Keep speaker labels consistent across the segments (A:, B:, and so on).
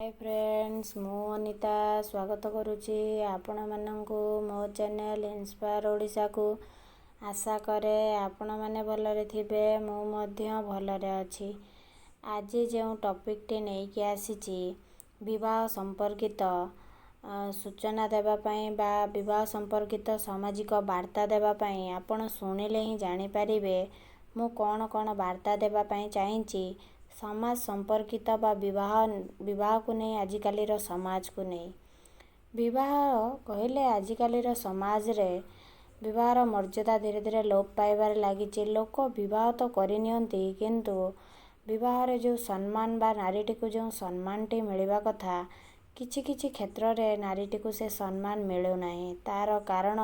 A: ହାଏ friends, ମୁଁ ଅନିତା ସ୍ୱାଗତ କରୁଛି ଆପଣମାନଙ୍କୁ ମୋ ଚ୍ୟାନେଲ୍ ଇନ୍ସପାୟାର ଓଡ଼ିଶାକୁ। ଆଶା କରେ ଆପଣମାନେ ଭଲରେ ଥିବେ, ମୁଁ ମଧ୍ୟ ଭଲରେ ଅଛି। ଆଜି ଯେଉଁ ଟପିକ୍ଟି ନେଇକି ଆସିଛି, ବିବାହ ସମ୍ପର୍କିତ ସୂଚନା ଦେବା ପାଇଁ ବା ବିବାହ ସମ୍ପର୍କିତ ସାମାଜିକ ବାର୍ତ୍ତା ଦେବା ପାଇଁ, ଆପଣ ଶୁଣିଲେ ହିଁ ଜାଣିପାରିବେ ମୁଁ କ'ଣ କ'ଣ ବାର୍ତ୍ତା ଦେବା ପାଇଁ ଚାହିଁଛି ସମାଜ ସମ୍ପର୍କିତ ବା ବିବାହକୁ ନେଇ, ଆଜିକାଲିର ସମାଜକୁ ନେଇ। ବିବାହ କହିଲେ ଆଜିକାଲିର ସମାଜରେ ବିବାହର ମର୍ଯ୍ୟାଦା ଧୀରେ ଧୀରେ ଲୋପ ପାଇବାରେ ଲାଗିଛି। ଲୋକ ବିବାହ ତ କରିନିଅନ୍ତି, କିନ୍ତୁ ବିବାହରେ ଯେଉଁ ସମ୍ମାନ ବା ନାରୀଟିକୁ ଯେଉଁ ସମ୍ମାନଟି ମିଳିବା କଥା, କିଛି କିଛି କ୍ଷେତ୍ରରେ ନାରୀଟିକୁ ସେ ସମ୍ମାନ ମିଳୁନାହିଁ। ତା'ର କାରଣ,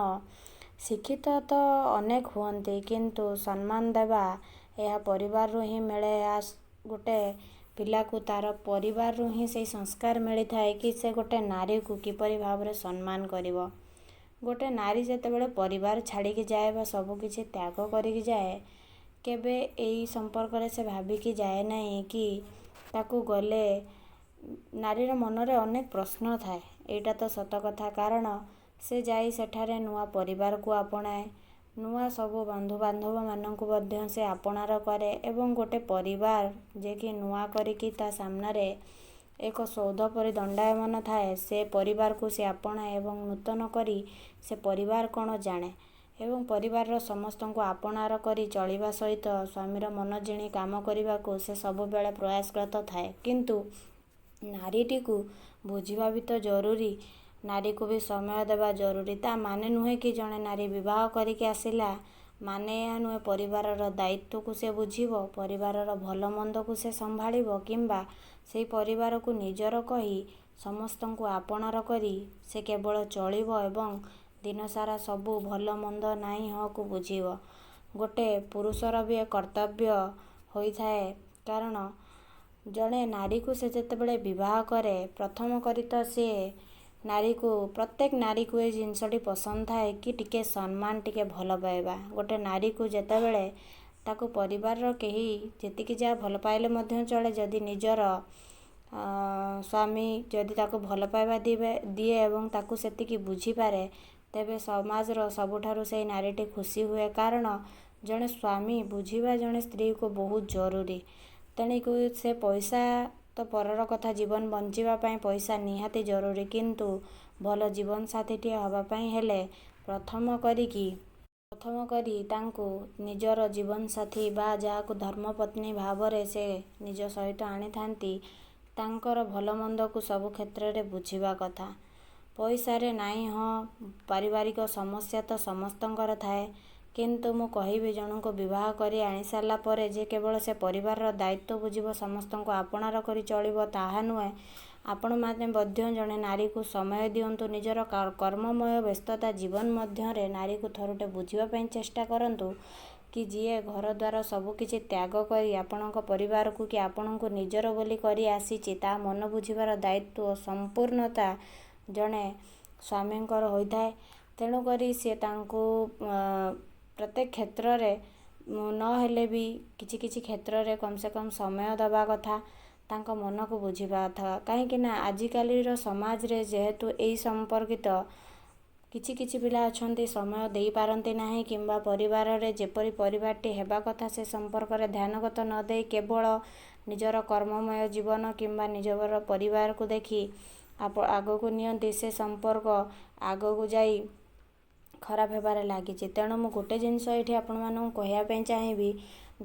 A: ଶିକ୍ଷିତ ତ ଅନେକ ହୁଅନ୍ତି, କିନ୍ତୁ ସମ୍ମାନ ଦେବା ଏହା ପରିବାରରୁ ହିଁ ମିଳେ। ଏହା ଗୋଟେ ପିଲାକୁ ତା'ର ପରିବାରରୁ ହିଁ ସେଇ ସଂସ୍କାର ମିଳିଥାଏ କି ସେ ଗୋଟେ ନାରୀକୁ କିପରି ଭାବରେ ସମ୍ମାନ କରିବ। ଗୋଟେ ନାରୀ ଯେତେବେଳେ ପରିବାର ଛାଡ଼ିକି ଯାଏ ବା ସବୁକିଛି ତ୍ୟାଗ କରିକି ଯାଏ, କେବେ ଏଇ ସମ୍ପର୍କରେ ସେ ଭାବିକି ଯାଏ ନାହିଁ କି ତାକୁ ଗଲେ। ନାରୀର ମନରେ ଅନେକ ପ୍ରଶ୍ନ ଥାଏ, ଏଇଟା ତ ସତ କଥା। କାରଣ ସେ ଯାଇ ସେଠାରେ ନୂଆ ପରିବାରକୁ ଆପଣାଏ, ନୂଆ ସବୁ ବନ୍ଧୁବାନ୍ଧବମାନଙ୍କୁ ମଧ୍ୟ ସେ ଆପଣାର କରେ ଏବଂ ଗୋଟେ ପରିବାର ଯିଏକି ନୂଆ କରିକି ତା ସାମ୍ନାରେ ଏକ ସୌଧ ପରି ଦଣ୍ଡାୟମାନ ଥାଏ, ସେ ପରିବାରକୁ ସେ ଆପଣାଏ ଏବଂ ନୂତନ କରି ସେ ପରିବାର କ'ଣ ଜାଣେ ଏବଂ ପରିବାରର ସମସ୍ତଙ୍କୁ ଆପଣାର କରି ଚଳିବା ସହିତ ସ୍ୱାମୀର ମନ ଜିଣି କାମ କରିବାକୁ ସେ ସବୁବେଳେ ପ୍ରୟାସରତ ଥାଏ। କିନ୍ତୁ ନାରୀଟିକୁ ବୁଝିବା ବି ତ ଜରୁରୀ, ନାରୀକୁ ବି ସମୟ ଦେବା ଜରୁରୀ। ତା ମାନେ ନୁହେଁ କି ଜଣେ ନାରୀ ବିବାହ କରିକି ଆସିଲା ମାନେ ଏହା ନୁହେଁ ପରିବାରର ଦାୟିତ୍ୱକୁ ସେ ବୁଝିବ, ପରିବାରର ଭଲ ମନ୍ଦକୁ ସେ ସମ୍ଭାଳିବ କିମ୍ବା ସେଇ ପରିବାରକୁ ନିଜର କହି ସମସ୍ତଙ୍କୁ ଆପଣାର କରି ସେ କେବଳ ଚଳିବ ଏବଂ ଦିନସାରା ସବୁ ଭଲ ମନ୍ଦ ନାହିଁ ହଁକୁ ବୁଝିବ। ଗୋଟେ ପୁରୁଷର ବି କର୍ତ୍ତବ୍ୟ ହୋଇଥାଏ। କାରଣ ଜଣେ ନାରୀକୁ ସେ ଯେତେବେଳେ ବିବାହ କରେ, ପ୍ରଥମ କରି ତ ସିଏ ନାରୀକୁ, ପ୍ରତ୍ୟେକ ନାରୀକୁ ଏ ଜିନିଷଟି ପସନ୍ଦ ଥାଏ କି ଟିକେ ସମ୍ମାନ, ଟିକେ ଭଲ ପାଇବା। ଗୋଟେ ନାରୀକୁ ଯେତେବେଳେ ତାକୁ ପରିବାରର କେହି ଯେତିକି ଯାହା ଭଲ ପାଇଲେ ମଧ୍ୟ ଚଳେ, ଯଦି ନିଜର ସ୍ୱାମୀ ଯଦି ତାକୁ ଭଲ ପାଇବା ଦିଏ ଏବଂ ତାକୁ ସେତିକି ବୁଝିପାରେ, ତେବେ ସମାଜର ସବୁଠାରୁ ସେଇ ନାରୀଟି ଖୁସି ହୁଏ। କାରଣ ଜଣେ ସ୍ୱାମୀ ବୁଝିବା ଜଣେ ସ୍ତ୍ରୀକୁ ବହୁତ ଜରୁରୀ। ତେଣିକି ସେ ପଇସା ତ ପରର କଥା, ଜୀବନ ବଞ୍ଚିବା ପାଇଁ ପଇସା ନିହାତି ଜରୁରୀ, କିନ୍ତୁ ଭଲ ଜୀବନସାଥୀଟିଏ ହେବା ପାଇଁ ହେଲେ ପ୍ରଥମ କରି ତାଙ୍କୁ ନିଜର ଜୀବନସାଥୀ ବା ଯାହାକୁ ଧର୍ମପତ୍ନୀ ଭାବରେ ସେ ନିଜ ସହିତ ଆଣିଥାନ୍ତି, ତାଙ୍କର ଭଲ ମନ୍ଦକୁ ସବୁ କ୍ଷେତ୍ରରେ ବୁଝିବା କଥା। ପଇସାରେ ନାହିଁ ହଁ, ପାରିବାରିକ ସମସ୍ୟା ତ ସମସ୍ତଙ୍କର ଥାଏ, କିନ୍ତୁ ମୁଁ କହିବି ଜଣଙ୍କୁ ବିବାହ କରି ଆଣିସାରିଲା ପରେ ଯେ କେବଳ ସେ ପରିବାରର ଦାୟିତ୍ୱ ବୁଝିବ, ସମସ୍ତଙ୍କୁ ଆପଣାର କରି ଚଳିବ, ତାହା ନୁହେଁ। ଆପଣମାନେ ମଧ୍ୟ ଜଣେ ନାରୀକୁ ସମୟ ଦିଅନ୍ତୁ। ନିଜର କର୍ମମୟ ବ୍ୟସ୍ତତା ଜୀବନ ମଧ୍ୟରେ ନାରୀକୁ ଥରୁଟେ ବୁଝିବା ପାଇଁ ଚେଷ୍ଟା କରନ୍ତୁ କି ଯିଏ ଘର ଦ୍ୱାର ସବୁକିଛି ତ୍ୟାଗ କରି ଆପଣଙ୍କ ପରିବାରକୁ କି ଆପଣଙ୍କୁ ନିଜର ବୋଲି କରି ଆସିଛି, ତା ମନ ବୁଝିବାର ଦାୟିତ୍ୱ ସମ୍ପୂର୍ଣ୍ଣତା ଜଣେ ସ୍ୱାମୀଙ୍କର ହୋଇଥାଏ। ତେଣୁକରି ସିଏ ତାଙ୍କୁ ପ୍ରତ୍ୟେକ କ୍ଷେତ୍ରରେ ନହେଲେ ବି କିଛି କିଛି କ୍ଷେତ୍ରରେ କମ୍ ସେ କମ୍ ସମୟ ଦେବା କଥା, ତାଙ୍କ ମନକୁ ବୁଝିବା କଥା। କାହିଁକି ନା ଆଜିକାଲିର ସମାଜରେ ଯେହେତୁ ଏଇ ସମ୍ପର୍କିତ କିଛି କିଛି ପିଲା ଅଛନ୍ତି, ସମୟ ଦେଇପାରନ୍ତି ନାହିଁ କିମ୍ବା ପରିବାରରେ ଯେପରି ପରିବାରଟି ହେବା କଥା ସେ ସମ୍ପର୍କରେ ଧ୍ୟାନଗତ ନ ଦେଇ କେବଳ ନିଜର କର୍ମମୟ ଜୀବନ କିମ୍ବା ନିଜର ପରିବାରକୁ ଦେଖି ଆଗକୁ ନିଅନ୍ତି, ସେ ସମ୍ପର୍କ ଆଗକୁ ଯାଇ ଖରାପ ହେବାରେ ଲାଗିଛି। ତେଣୁ ମୁଁ ଗୋଟେ ଜିନିଷ ଏଇଠି ଆପଣମାନଙ୍କୁ କହିବା ପାଇଁ ଚାହିଁବି,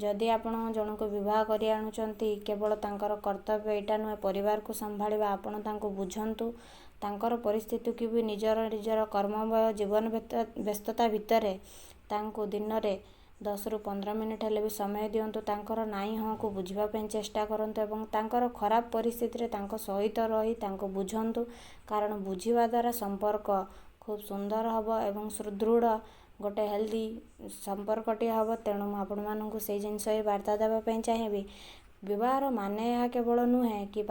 A: ଯଦି ଆପଣ ଜଣକୁ ବିବାହ କରି ଆଣୁଛନ୍ତି, କେବଳ ତାଙ୍କର କର୍ତ୍ତବ୍ୟ ଏଇଟା ନୁହେଁ ପରିବାରକୁ ସମ୍ଭାଳିବା। ଆପଣ ତାଙ୍କୁ ବୁଝନ୍ତୁ, ତାଙ୍କର ପରିସ୍ଥିତିକୁ ବି। ନିଜର କର୍ମମୟ ଜୀବନ ବ୍ୟସ୍ତତା ଭିତରେ ତାଙ୍କୁ ଦିନରେ 10ରୁ 15 ମିନିଟ୍ ହେଲେ ବି ସମୟ ଦିଅନ୍ତୁ। ତାଙ୍କର ନାଇଁ ହଁକୁ ବୁଝିବା ପାଇଁ ଚେଷ୍ଟା କରନ୍ତୁ ଏବଂ ତାଙ୍କର ଖରାପ ପରିସ୍ଥିତିରେ ତାଙ୍କ ସହିତ ରହି ତାଙ୍କୁ ବୁଝନ୍ତୁ। କାରଣ ବୁଝିବା ଦ୍ୱାରା ସମ୍ପର୍କ ଖୁବ୍ ସୁନ୍ଦର ହେବ ଏବଂ ସୁଦୃଢ଼ ଗୋଟେ ହେଲ୍ଦି ସମ୍ପର୍କଟିଏ ହେବ। ତେଣୁ ମୁଁ ଆପଣମାନଙ୍କୁ ସେଇ ଜିନିଷ ହିଁ ବାର୍ତ୍ତା ଦେବା ପାଇଁ ଚାହିଁବି, ବିବାହର ମାନେ ଏହା କେବଳ ନୁହେଁ କି